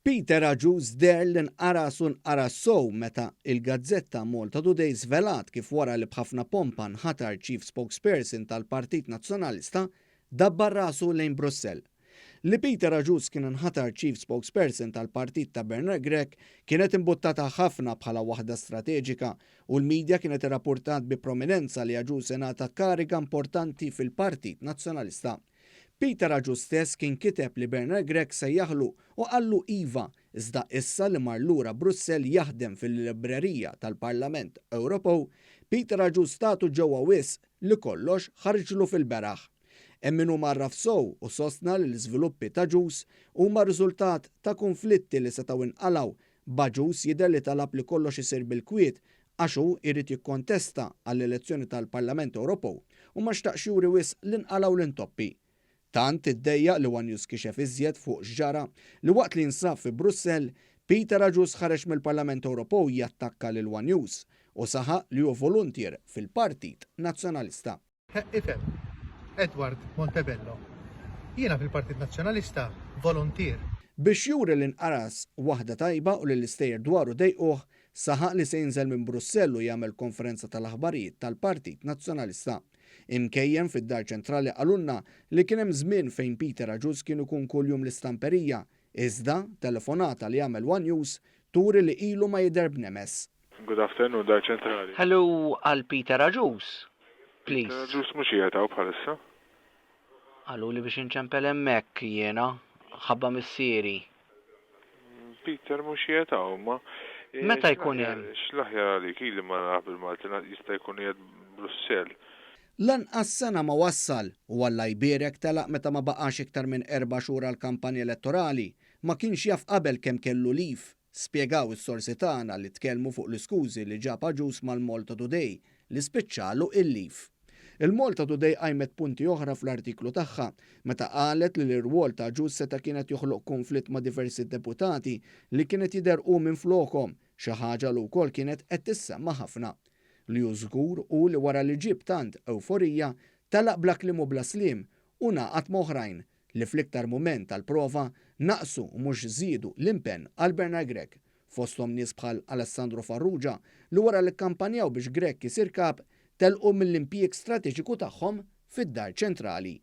Peter Agius deher li nqaras u nqaras sew meta il-gazzetta Malta Today żvelat kif wara li b'ħafna pompa nħatar Chief Spokesperson tal-Partit Nazzjonalista, dabbar rasu lejn Brussell. Li Peter Agius kien nħatar Chief Spokesperson tal-Partit ta' Bernard Grech kienet imbuttata ħafna bħala waħda strateġika u l-medja kienet irrapportat bi prominenza li Agius ingħata kariga importanti fil-Partit Nazzjonalista. Peter Agius stess kien kiteb li Bernard Grech sejjaħlu u qallu iva, iżda issa li mar lura Brussell jaħdem fil-librerija tal-Parlament Ewropew, Peter Agius tatu ġewwa wisq li kollox ħarġlu fil-beraħ. Hemm min hu mgħarraf sew u sostna li l-iżviluppi ta' Agius huma riżultat ta' konflitti li setgħu inqalgħu, b'Agius jidher li talab li kollox isir bil-kwiet għax hu jrid jikkontesta għall-elezzjoni tal-Parlament Ewropew u ma xtaqx juri wisq li nqalgħu l-intoppi. Tant iddejjaq li One News kixef iżjed fuq x'ġara li waqt li jinsab fi Brussell, Peter Agius ħareġ mill-Parlament Ewropew jattakka lil One News u saħaq li hu voluntier fil-Partit Nazzjonalista. Ifhem, Edward Montebello, jiena fil-Partit Nazzjonalista voluntier. Biex juri li nqaras waħda tajba u li l-istejjer dwaru dejquh, saħaq li se jinżel minn Brussell u jagħmel konferenza tal-aħbarijiet tal-Partit Nazzjonalista. Imkejjen fid-Dar Ċentrali qalulna li kien hemm żmien fejn Peter Agius kien ikun kuljum l-istamperija, iżda telefonata li għamel One News turi li ilu ma jidher b'nemes. Good afternoon, Dar Ċentrali. Hello għal Peter Agius, please. Peter Agius mhux qiegħed hawn bħalissa. Qaluli biex inċempel hemmhekk jiena, ħabba missieri. Peter mhux qiegħed hawn, ma. Meta jkun hemm? X'l-aħjar għalik, ili ma narah bil-Malti, jista' jkun qiegħed Brussell. Lanqas sena ma wassal u Alla jbierek telaq meta ma baqax iktar minn 4 xhur għall-kampanja elettorali. Ma kienx jaf qabel kemm kellu leave, spjegaw is-sorsi tagħna li tkellmu fuq l-iskużi li ġab Agius mal-Malta Today li spiċċalu il-leave. Il-Malta Today qajmet punti oħra fl-artiklu tagħha meta qalet li l-irwol ta' Agius seta' kienet joħloq konflitt ma' diversi deputati li kienet jidher hu minn flokhom, xi ħaġa li wkoll kienet qed tissemma ħafna. Li hu żgur hu li wara li ġib tant euforija telaq bla kliem u bla sliem u ngħaqad m'oħrajn li fl-iktar mument tal-prova naqsu u mhux żiedu l-impenn għal Bernard Grech. Fosthom nies bħal Alessandro Farrugia li wara li kkampanjaw biex Grech isir kap telqu mill-impjieg strateġiku tagħhom fid-Dar Ċentrali.